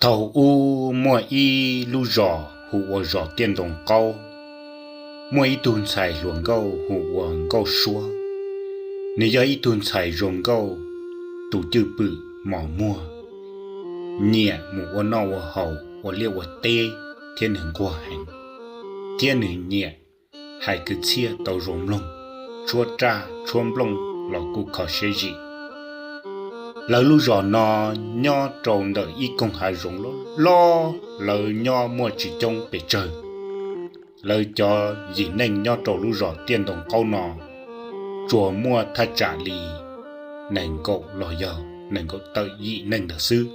Thaum ub muaj ib lub zos hu ua zos Tiaj Ntoo Qaub. Muaj ib tug ntxhais hluas nkauj hu ua Nkauj Suab. Nws yog ib tug ntxhais zoo nkauj, tus cwj pwm mos muag, nyiam mus ua noj ua haus, ua liaj ua teb, thiab nws nquag heev, thiab nws nyiam hais kwv txhiaj tau zoo mloog, tshuab raj tshuab nplooj los kuj kho siab zim. Lawv lub zos no nyob rau ntawm ib koog hav zoov loj loj, lawv nyob muaj tsis coob pes tsawg. Lawv cov yim neej nyob rau lub zos Tiaj Ntoo Qaub no tsuas muaj thaj tsam li nees nkaum los yog nees nkaum tawm yim neej ntawd xwb.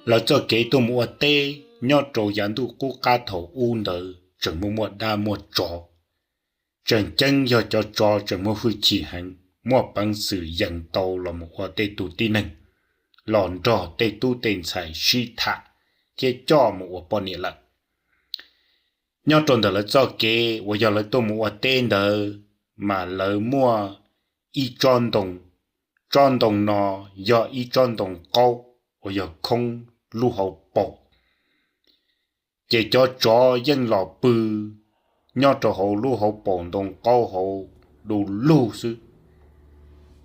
Lawv txoj kev tuaj mus ua teb nyob rau yav ntuj qub qab thaum ub ntawd tseem muaj muaj dab muaj tsov. Tseem ceeb yog cov tsov tseem muaj hwj chim heev, muaj peev xwm yees tau los mus ua tej tug tib neeg, los nrog tej tub tej ntxhais sib tham thiab coj mus ua poj niam lawm. Nyob rau ntawm lawv txoj kev uas yog lawv tuaj mus ua teb ntawd, mas lawv muaj ib tsob ntoo. Tsob ntoo no yog ib tsob ntoo qaub uas yog khoob lub hauv paus. Ces cov tsov yeej los pw nyob rau hauv lub hauv paus ntoo qaub hauv du lug xwb.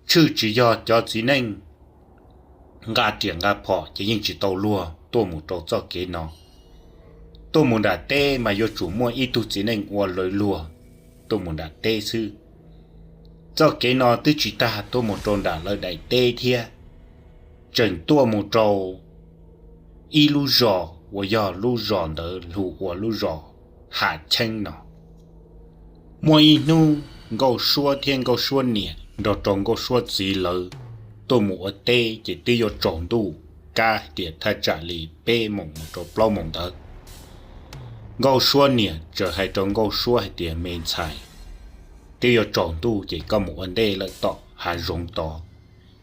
Tshwj tsis yog cov txiv neej nqa riam nqa phom ces yeej tsis tau luag tuaj mus rau txoj kev no. Tuaj mus nram teb mas yuav tsum muaj ib tug txiv neej ua lawv luag tuaj mus nram teb xwb. Txoj kev no twb tsis tas tuaj mus rau nram lawv daim teb thiab, tseem tuaj mus rau ib lub zos uas yog lub zos ntawd hu ua lub zos Ham Cheeb no. Muaj ib hnub Nkauj Suab thiab Nkauj Suab niam nrog rau Nkauj Suab txiv lawv tuaj mus ua teb ces twb yuav tsaus ntuj, kab tias thaj tsam li peb moos mus rau plaub moos ntawd. Nkauj Suab niam txawm hais rau Nkauj Suab hais tias, Me ntxhais, twb yuav tsaus ntuj ces koj mus ua ntej lawm tom hav zoov tod,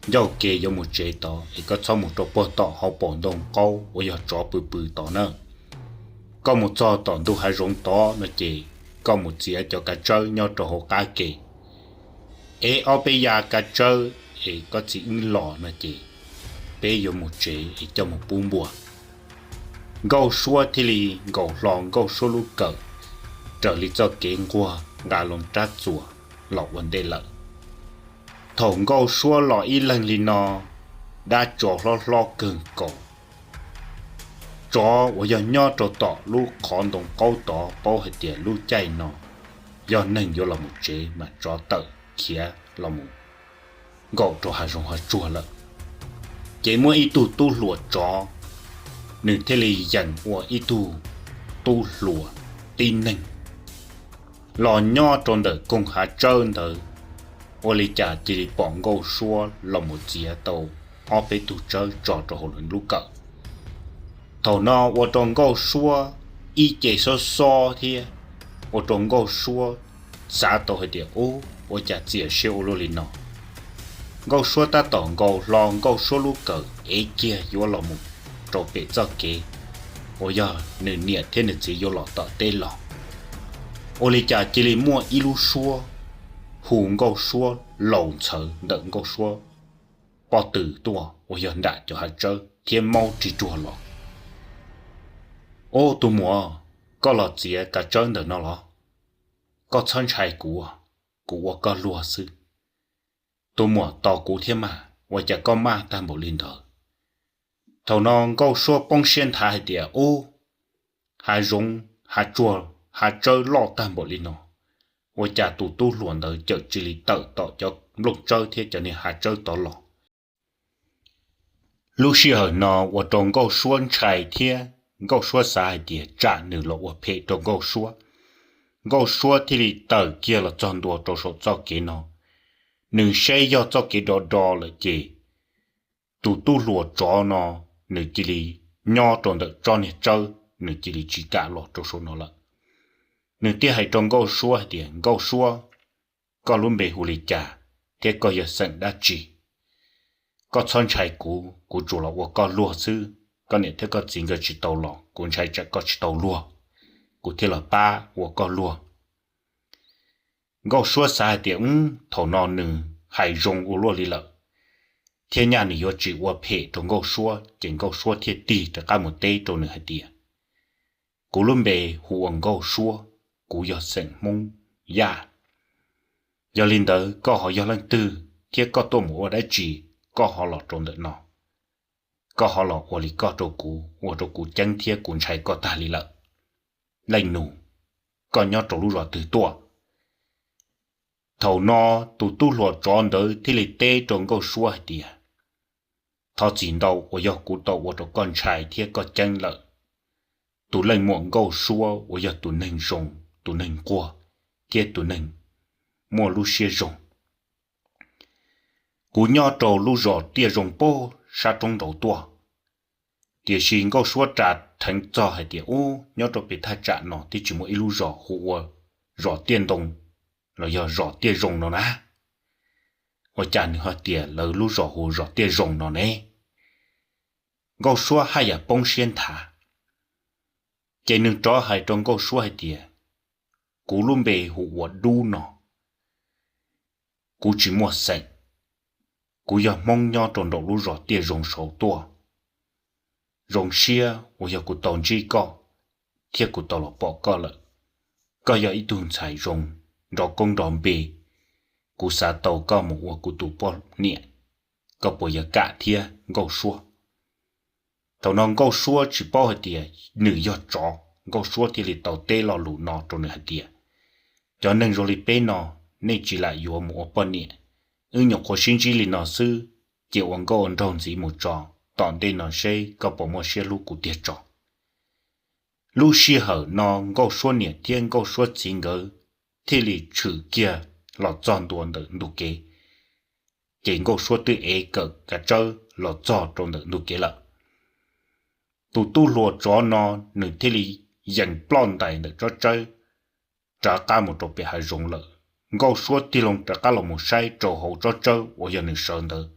ncauj ke yuav mus tsev tod es koj txhob mus rau puag tom hauv paus ntoo qaub uas yog tsov pw pw tod na. Koj mus txog tom ntug hav zoov tod no ces koj mus txiav cov kav tsawb nyob rau hauv qab ke, ev ob peb yav kav tsawb es koj txiv wb los no ces peb yuav mus tsev es coj mus pub npua. Nkauj Suab thiaj li nkaus hlo Nkauj Suab lub kawm raws li txoj kev nquag nqa loo rab txuas los ua ntej lawm. Thaum Nkauj Suab los ib leeg li no, dab tsov hlob hlob kawg nkaus. Tsov uas yog nyob rau tom lub qhov ntoo qaub tod paub hais tias lub caij no yog neeg yuav los mus tsev mas tsov tawm khiav los mus nkaum rau hav zoov hav tsuag lawm. Ces muaj ib tug tub hluas tsov, nws thiaj li yees ua ib tug tub hluas tib neeg los nyob rau ntawm koog hav tsawb ntawd. Ua li cas cia li pom Nkauj Suab los mus txiav tau ob peb tug tsawb tso rau hauv lub kawm. Thaum no ua rau Nkauj Suab ib ce xob xob thiab ua rau Nkauj Suab xav tau hais tias, Ub, ua cas txias siab ua luaj li no? Nkauj Suab tab tom nkaus hlo Nkauj Suab lub kawm ev kiag yuav los mus rau pem txoj kev uas yog nws niam thiab nws txiv yuav los tom teb los, ua li cas cia li muaj ib lub suab hu Nkauj Suab laus ntxhawv ntawm Nkauj Suab pob tw tuaj uas yog nram cov hav tsawb thiab maub rig ruag los. Ub, tus muam, koj los txiav kav tsawb ntawm no los? Koj txhob ntshai kuv, kuv ua koj luag xwb. Tus muam, tos kuv thiab mas, ua cas koj maj tag npaum li ntawd? Thaum no Nkauj Suab poob siab nthav hais tias, Ub, hav zoov hav tsuag, hav tsawb loj tag npaum li no, ua cas tus tub hluas ntawd cawm cia li tawm tom cov nplooj tsawb thiab cov niag hav tsawb tod los? Lub sij hawm no ua rau Nkauj Suab ntshai thiab Nkauj Suab xav hais tias tsam nws los ua phem rau Nkauj Suab. Nkauj Suab thiaj li tawm kiag los txog ntua rau saum txoj kev no. Nws saib yog txoj kev do do lawm ces tus tub hluas tsov no nws cia li nyob rau ntawm tsob niag tsawb, nws cia li tsis kam los rau saum no lawm. Nws thiaj hais rau Nkauj Suab hais tias, Nkauj Suab, koj lub npe hu li cas thiab koj yog xeem dab tsi? Koj txhob ntshai kuv, kuv tsuas los ua koj luag xwb. Koj niam thiab koj txiv nkawd tsis tau los, kuv ntshai tsam koj tsis tau luag, kuv thiaj los pab ua koj luag. Nkauj Suab xav hais tias, Ub, thaum no nws hais zoo ua luaj li lawm. thiab nyaj nws yuav tsis ua phem rau Nkauj Suab, ces Nkauj Suab thiaj tig rov qab mus teb rau nws hais tias, kuv lub npe hu ua Nkauj Suab, kuv yog xeem Hmoob Yaj. Yog li ntawd koj ho yog leej twg thiab koj tuaj mus ua dab tsi, koj ho los rau ntawm no, koj ho los ua li koj rau kuv, ua rau kuv ceeb thiab kuv ntshai koj tag li lawm. Leej nus, koj nyob rau lub zos twg tuaj? Thaum no tus tub hluas tsov ntawd thiaj li teb rau Nkauj Suab hais tias, thov txim ntau uas yog kuv tau ua rau koj ntshai thiab koj ceeb lawm. Tus leej muam Nkauj Suab uas yog tus neeg zoo, tus neeg nquag, thiab tus neeg muaj lub siab zoo. Kuv nyob rau lub zos Tiaj Zoo pem sab roob nraud tuaj, tiam sis Nkauj Suab ras dheev txog hais tias, ub, nyob rau pem thaj tsam no twb tsis muaj ib lub zos hu ua zos Tiaj Ntoo los yog zos Tiaj Zoo no na. Ua cas nws ho tias lawv lub zos hu zos Tiaj Zoo no ne? Nkauj Suab haj yam poob siab nthav, ces nws rov hais rau Nkauj Suab hais tias, kuv lub npe hu ua Dub no, kuv tsis muaj xeem, kuv yog Hmoob nyob rau nraum lub zos Tiaj Zoo saud tuaj. Zoo siab uas yog kuv tau ntsib koj thiab kuv tau los pom koj lawm. Koj yog ib tug ntxhais zoo, nrov koob nrov npe, kuv xav tau koj mus ua kuv tus poj niam, koj puas yuav kam thiab Nkauj Suab? Thaum no Nkauj Suab tsis paub hais tias nws yog tsov, Nkauj Suab thiaj li tau teb lo lus no rau nws hais tias, cov neeg zoo li peb no, nej tsis lam yuav mus ua poj niam, wb nyuam qhuav sib ntsib li no xwb, cia ua nkauj ua nraug ntxiv mus tso, tom ntej no seb koj puas muaj siab hlub kuv tiag tso. Lub sij hawm no Nkauj Suab niam thiab Nkauj Suab txiv nkawd thiaj li tshwm kiag los txog ntua ntawm ntug kev, ces Nkauj Suab twb ev kawm kav tsawb los txog rau ntawm ntug kev lawm. Tus tub hluas tsov no nws thiaj li yees ploj ntais ntawm tsob tsawb rov qab mus rau pem hav zoov lawm. Nkauj Suab tig loo rov qab los mus saib rau hauv tsob tsawb uas yog nws sawv ntawd,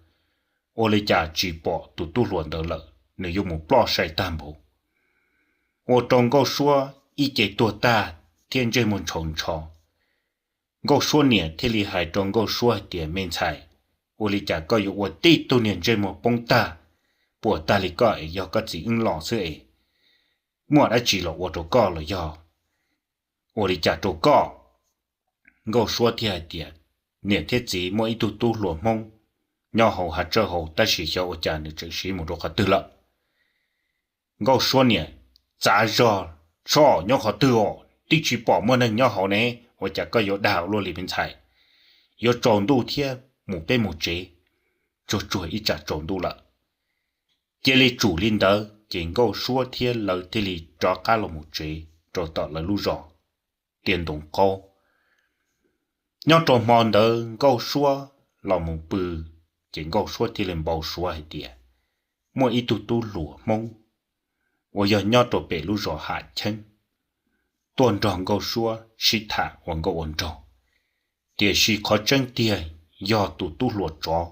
ua li cas tsis pom tus tub hluas ntawd lawm, nws yuav mus ploj sai tag npaum. Ua rau Nkauj Suab ib ce tuag tag thiab ntsej muag ntshaus ntsho. Nkauj Suab niam thiaj li hais rau Nkauj Suab hais tias, me ntxhais, ua li cas koj yuav ua tib tug niag ntsej muag poob tag, puas tag li koj es yog koj txiv wb los xwb es, muaj dab tsi los ua rau koj los yog ua li cas rau koj? Nkauj Suab thiaj hais tias, niam thiab txiv, muaj ib tug tub hluas Hmoob nyob hauv hav tsawb hauv, tab sis xyov ua cas nws tseem siv mus rau qhov twg lawm. Nkauj Suab niam, txav zog, tso, nyob qhov twg os, twb tsis pom muaj neeg nyob hauv ne, ua cas koj yuav dag ua luaj li me ntxhais? Yuav tsaus ntuj thiab, mus peb mus tsev, tsuag tsuag ib tsam tsaus ntuj lawm. Cia li tsum li ntawd ces Nkauj Suab thiab lawv thiaj li rov qab los mus tsev rau tom lawv lub zos Tiaj Ntoo Qaub. Nyob rau hmo ntawd Nkauj Suab los mus pw, ces Nkauj Suab thiaj li npau suav hais tias muaj ib tug tub hluas Hmoob uas yog nyob rau pem lub zos Ham Cheeb tuaj nrog Nkauj Suab sib tham ua nkauj ua nraug, tiam sis qhov tseeb tiag yog tus tub hluas tsov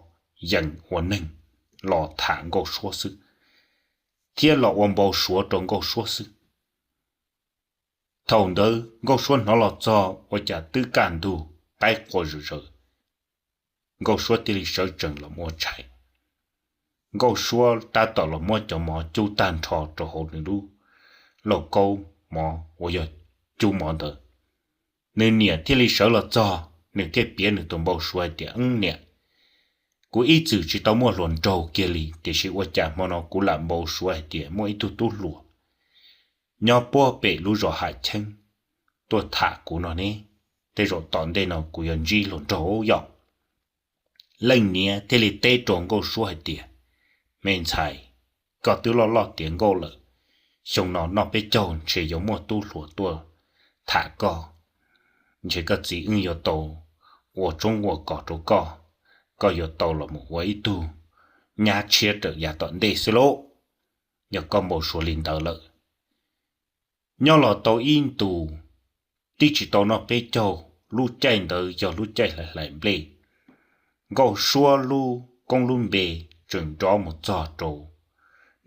yees ua neeg los tham Nkauj Suab xwb, thiab los ua npau suav rau Nkauj Suab xwb. Thaum ntawd Nkauj Suab hnov los txog ua cas twb kaj ntug qaib qua zom zaws, Nkauj Suab thiaj li sawv tsees los ua tshais. Nkauj Suab tab tom los muab cov mov cub tag nrho rau hauv nws lub lauj kaub mov uas yog cub mov ntawd, nws niam thiaj li sawv los txog, nws thiaj piav nws tus npau suav hais tias, niam, kuv ib txwm tsis tau muaj hluas nraug kiag li, tiam sis ua cas hmo no kuv lam npau suav hais tias muaj ib tug tub hluas nyob puag pem lub zos Ham Cheeb tuaj tham kuv no ne, tej zaum tom ntej no kuv yuav ntsib hluas nraug yom. Leej niam thiaj li teb rau Nkauj Suab hais tias, me ntxhais, koj twb loj loj tiav nkauj lawm, xyoo no noj peb caug ntshe yuav muaj tub hluas tuaj tham koj, ntshe koj txiv wb yuav tau ua tshoob ua kos rau koj, koj yuav tau los mus ua ib tug nyab tshiab raws yav tom ntej xwb lauj, yog koj npau suav li ntawd lawm. Nyob los tau ib ntus, twb tsis tau noj peb caug, lub caij ntawd yog lub caij hlais hlais nplej. Nkauj Suab lub koob lub npe tseem nrov mus txog rau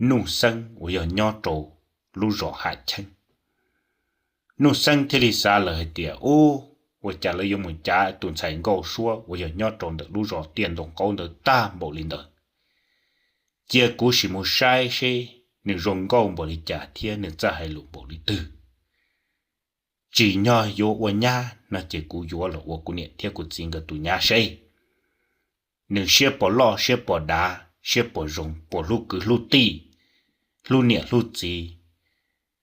Nuj Xeeb uas yog nyob rau lub zos Ham Cheeb. Nuj Xeeb thiaj li xav lawm hais tias, ub, ua cas lawv yuav mus cav tus ntxhais Nkauj Suab uas yog nyob rau ntawm lub zos Tiaj Ntoo Qaub ntawd tag npaum li ntawd? Cia kuv sim mus saib seb nws zoo nkauj npaum li cas thiab nws txawj hais lus npaum li twg. Tsim nyog yuav ua nyab no ces kuv yuav los ua kuv niam thiab kuv txiv nkawd tus nyab seb nws siab puas loj siab puas dav, siab puas zoo, puas hlub kwv hlub tij, hlub niam hlub txiv,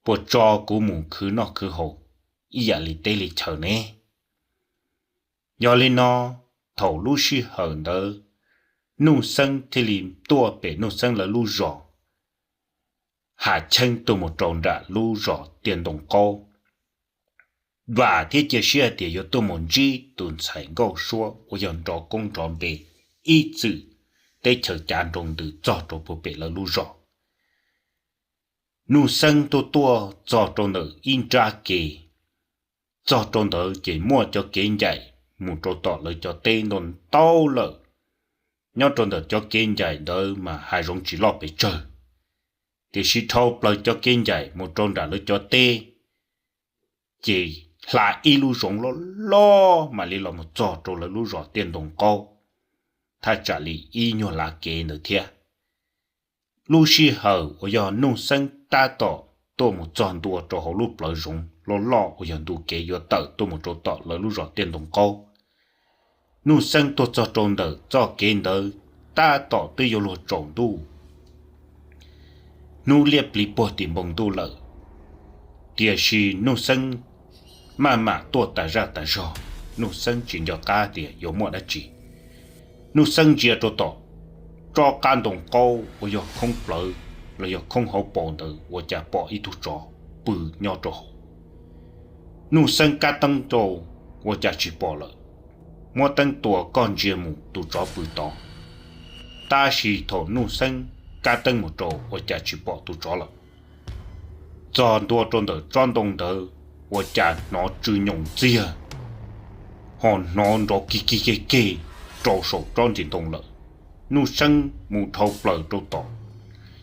puas tso kuv mus khwv noj khwv haus ib yam li teb li chaw ne. Yog li no, thaum lub sij hawm ntawd Nuj Xeeb thiaj li tuaj pem Nuj Xeeb lawv lub zos Ham Cheeb tuaj mus rau nram lub zos Tiaj Ntoo Qaub, vam thiab cia siab hais tias yuav tuaj mus ntsib tus ntxhais Nkauj Suab uas yog nrov koob nrov npe ib txwm teb chaws cav nroo ntws txog rau puag pem lawv lub zos. Nuj Xeeb tuaj tuaj txog rau ntawm ib nrab ke, txog rau ntawd ces muaj cov kev ncaim mus rau tom lawv cov teb ntau ntau lawm. Nyob rau ntawm cov kev ncaim ntawd mas hav zoov tsis loj pes tsawg, tiam sis dhau plaws cov kev ncaim mus rau nram lawv cov teb ces hla ib lub zoov loj loj mam li los mus txog rau lawv lub zos Tiaj Ntoo Qaub, thaj tsam li ib nyuag lav kev ntawd thiab. Lub sij hawm uas yog Nuj Xeeb tab tom tuaj mus txog ntua rau hauv lub plawv zoov loj loj uas yog ntu kev yuav tawm tuaj mus rau tom lawv lub zos Tiaj Ntoo Qaub, Nuj Xeeb tuaj txog rau ntawm txoj kev ntawd tab tom twb yuav luag tsaus ntuj, hnub liab pliv puag tim npoo ntuj lawm, tiam sis Nuj Xeeb maj mam tuaj tas zaj tas zog, Nuj Xeeb tsis nco qab tias yuav muaj dab tsi. Nuj Xeeb ntsia rau tom tsob qab ntoo qaub uas yog khoob plawv los yog khoob hauv paus ntawd ua cas pom ib tug tsov pw nyob rau hauv. Nuj Xeeb kab teeb rau ua cas tsis pom lawm, muab teeb tua koj ntsia mus tus tsov pw tod. Tab sis thaum Nuj Xeeb kab teeb mus rau ua cas tsis pom tus tsov lawm. Txog ntua rau ntawm tsob ntoo ntawd ua cas hnov tsw nyoos ntxiag, ho hnov nrov kig kig keg keg rau saum tsob nrim ntoo lawm. Nuj Xeeb mus dhau plaws rau tom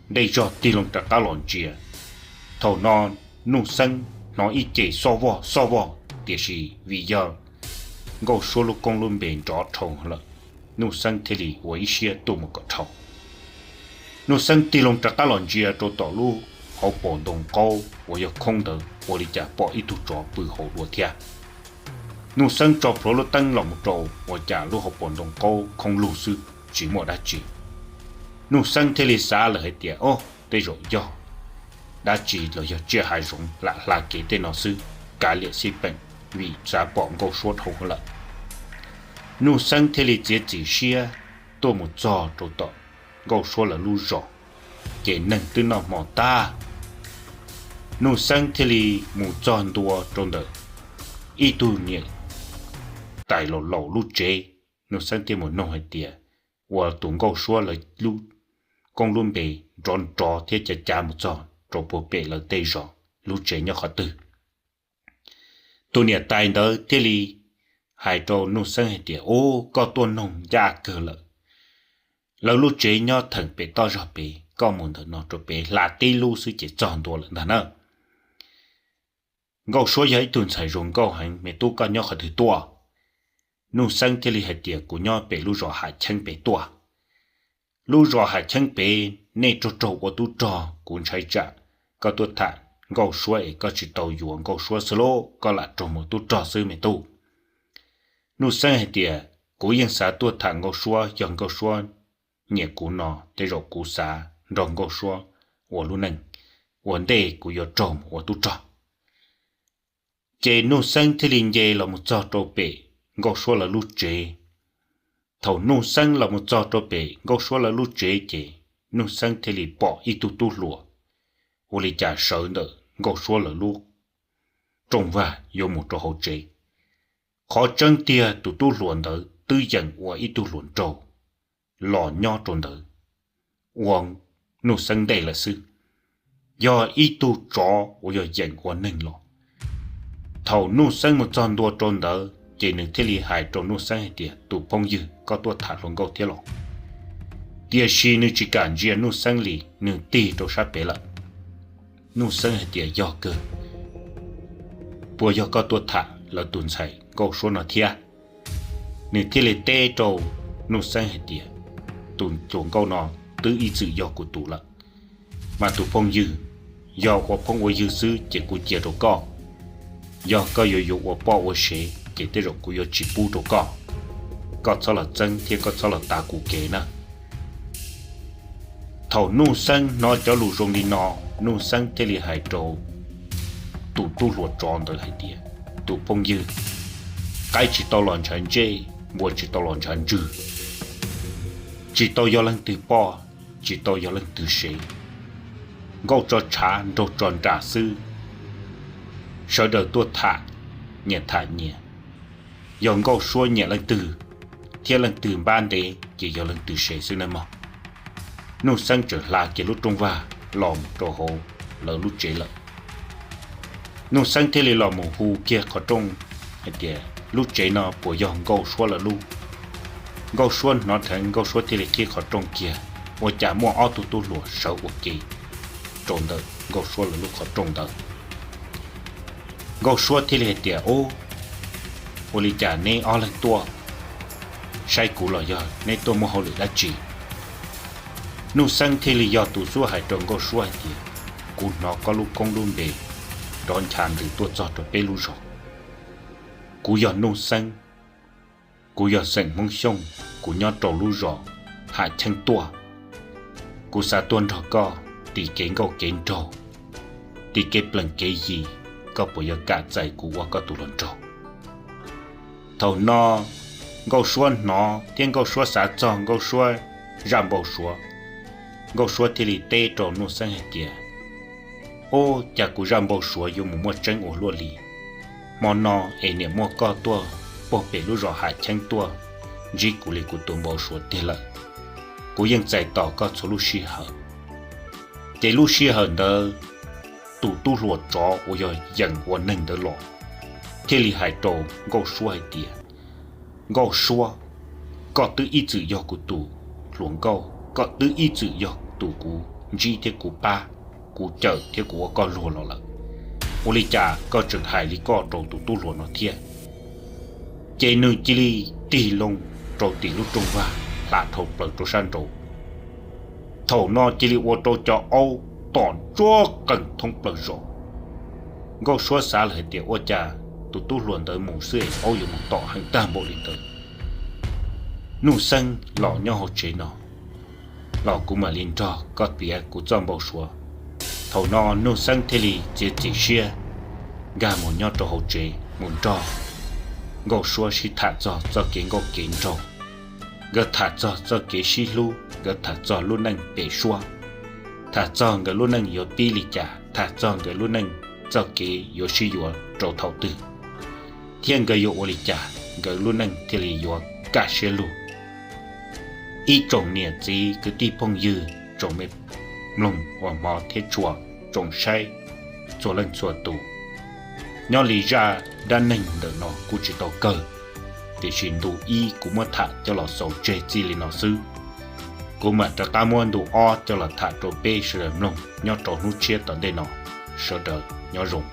ntej zog tig loo rov qab los ntsia. Thaum no Nuj Xeeb hnov ib ce xoj voj xoj voj, tiam sis vim yog Nkauj Suab lub koob lub npe nrov dhau lawm, Nuj Xeeb thiaj li ua ib siab tuaj mus kom dhau. Nuj Xeeb tig loo rov qab los ntsia rau tom lub hauv paus ntoo qaub uas yog khoob ntawd ua li cas pom ib tug tsov pw hauv dua thiab. Nuj Xeeb tso plhuav lub teeb los mus rau ua cas lub hauv paus ntoo qaub khoob lug xwb tsis muaj dab tsi. Nuj Xeeb thiaj li xav lawm hais tias, o, tej zaum yog dab tsi los yog tsiaj hav zoov lam hla kev tej no xwb, kav liam xij peem, vim xav pom Nkauj Suab dhau lawm. Nuj Xeeb thiaj li txiav txim siab tuaj mus txog rau tom Nkauj Suab lawv lub zos, ces neeg twb noj hmo tag. Nuj Xeeb thiaj li mus txog ntua rau ntawm ib tug niam tais laus laus lub tsev. Nuj Xeeb thiaj mus noog hais tias, ua tus Nkauj Suab lawv lub koob lub npe nrov nrov thiab cav cav mus txog rau puag pem lawv tej zos lub tsev nyob qhov twg? Tus niam tais ntawd thiaj li hais rau Nuj Xeeb hais tias, u, koj tuaj noog ncaj kawg lawm. Lawv lub tsev nyob theem pem toj zog pem, koj mus ntawm no rau pem hla tib lub xwb ces txog ntua lawm ntag na. Nkauj Suab yog ib tug ntxhais zoo nkauj heev, me tub koj nyob qhov twg tuaj? Nuj Xeeb thiaj li hais tias, kuv nyob pem lub zos Ham Cheeb pem tuaj. Lub zos Ham Cheeb pem nej raug raug ua tub rog, kuv ntshai tsam koj tuaj tham Nkauj Suab es koj tsis tau yuav Nkauj Suab xwb lauj, koj lam raug mus tub rog xwb me tub. Nuj Xeeb hais tias, kuv yeej xav tuaj tham Nkauj Suab, yog Nkauj Suab nyiam kuv no tej zaum kuv xav nrog Nkauj Suab ua lub neej, ua ntej kuv yuav raug mus ua tub rog. Ces Nuj Xeeb thiaj li nce los mus txog rau pem Nkauj Suab lawv lub tsev. Thaum Nuj Xeeb los mus txog rau pem Nkauj Suab lawv lub tsev ces Nuj Xeeb thiaj li pom ib tug tub hluas ua li cas sawv ntawm Nkauj Suab lawv lub rooj vag yuav mus rau hauv tsev. Qhov tseeb tiag tus tub hluas ntawd twb yeem ua ib tug hluas nraug los nyob rau ntawd ua Nuj Xeeb ntej lawm xwb, yog ib tug tsov uas yog yeem ua neeg los. Thaum Nuj Xeeb mus txog ntua rau ntawd ces nws thiaj li hais rau Nuj Xeeb hais tias, tus phooj ywg, koj tuaj tham hluas nkauj thiab los? Tiam sis nws tsis kam ntsia Nuj Xeeb li, nws tig rau sab pem lawm. Nuj Xeeb hais tias, yog kawg, puas yog koj tuaj tham lawv tus ntxhais Nkauj Suab no thiab? Nws thiaj li teb rau Nuj Xeeb hais tias, tus hluas nkauj no twb ib txwm yog kuv tus lawm. Mas tus phooj ywg, yog ua phooj ua ywg xwb ces kuv cia rau koj. Yog koj yuav yuav ua poj ua sev ces tej zaum kuv yuav tsis pub rau koj. Koj txhob los txeeb thiab koj txhob los tav kuv kev na. Thaum Nuj Xeeb hnov cov lus zoo li no, Nuj Xeeb thiaj li hais rau tus tub hluas tsov ntawd hais tias, tus phooj ywg, qaib tsis tau los ntshav ntsej, npua tsis tau los ntshav ntswg, tsis tau yog leej twg poj, tsis tau yog leej twg sev. Nkauj tso tshav nraug tso nras xwb, sawv daws tuaj tham, nyias tham nyias. Yog Nkauj Suab nyiam leej twg thiab leej twg npab ntev ces yog leej twg sev xwb nawb mog. Nuj Xeeb txawm hla kiag lub rooj vag los mus rau hauv lawv lub tsev lawm. Nuj Xeeb thiaj li los mus hu kiag qhov rooj hais tias, lub tsev no puas yog Nkauj Suab lawv lub? Nkauj Suab hnov dheev, Nkauj Suab thiaj li qhib qhov rooj kiag, ua cas muaj ob tug tub hluas sawv ua ke rau ntawm Nkauj Suab lawv lub qhov rooj ntawd. Nkauj Suab thiaj li hais tias, ub, ua li cas neb ob leeg tuaj saib kuv los yog neb tuaj muaj hauj lwm dab tsi? Nuj Xeeb thiaj li yog tus xub hais rau Nkauj Suab hais tias, kuv hnov koj lub koob lub npe nrov ncha ntws tuaj txog rau peb lub zos. Kuv yog Nuj Xeeb, kuv yog xeem Hmoob Xyooj, kuv nyob rau lub zos Ham Cheeb Tuaj. Kuv xav tuaj nrog koj tis kev nkauj kev nraug, tis kev plees kev yi, koj puas yuav kam txais kuv ua koj tus hluas nraug? Thaum no Nkauj Suab hnov thiab Nkauj Suab xav txog Nkauj Suab zaj npau suav, Nkauj Suab thiaj li teb rau Nuj Xeeb hais tias, ub, cas kuv zaj npau suav yuav mus muaj tseeb ua luaj li. Hmo no es niam muaj koj tuaj puag pem lub zos Ham Cheeb Tuaj ntsib kuv li kuv tus npau suav tiag lawm. Kuv yeej txais tos koj txhua lub sij hawm. Ces lub sij hawm ntawd tus tub hluas tsov uas yog yeem ua neeg ntawd los thiaj li hais rau Nkauj Suab hais tias, Nkauj Suab, koj twb ib txwm yog kuv tus hluas nkauj, koj twb ib txwm yog tus kuv ntsib thiab kuv pab, kuv cawm thiab kuv ua koj luag los lawm. Ua li cas koj tseem hais li koj rau tus tub hluas no thiab? Ces nws cia li tig loo rau tim lub rooj vag hla dhau plaws rau sab nraud. Thaum no cia li ua rau cov aub tom ntsuab qees thoob plaws zos. Nkauj Suab xav lawm hais tias ua cas tus tub hluas ntawd mus xwb es aub yuav mus tom heev tag npaum li ntawd. Nuj Xeeb, los nyob hauv tsev no los kuv mam li nrog koj piav kuv txoj npau suav. Thaum no Nuj Xeeb thiaj li txiav txim siab nkag mus nyob rau hauv tsev mus nrog Nkauj Suab sib tham txog txoj kev nkauj kev nraug. Nkawd tham txog txoj kev sib hlub, nkawd tham txog lub neej pem suab, tham txog nkawd lub neej yuav pib li cas, tham txog nkawd lub neej txoj kev yuav sib yuav rau thaum twg, thiab nkawd yuav ua li cas nkawd lub neej thiaj li yuav kaj siab lug. Ib tsoom niam txiv kwv tij phooj ywg, tsoom me mloog uas hmov thiab tshua, tsoom saib txhua leej txhua tus, nyob li zaj dab neeg ntawm no kuj tsis tau kawg, tiam sis ntu ib kuv muab tham coj los xaus tseg txij li no xwb. Kuv mam rov qab muab ntu ob coj los tham rau peb sawv daws mloog nyob rau hnub tshiab tom ntej no. Sawv daws nyob zoo.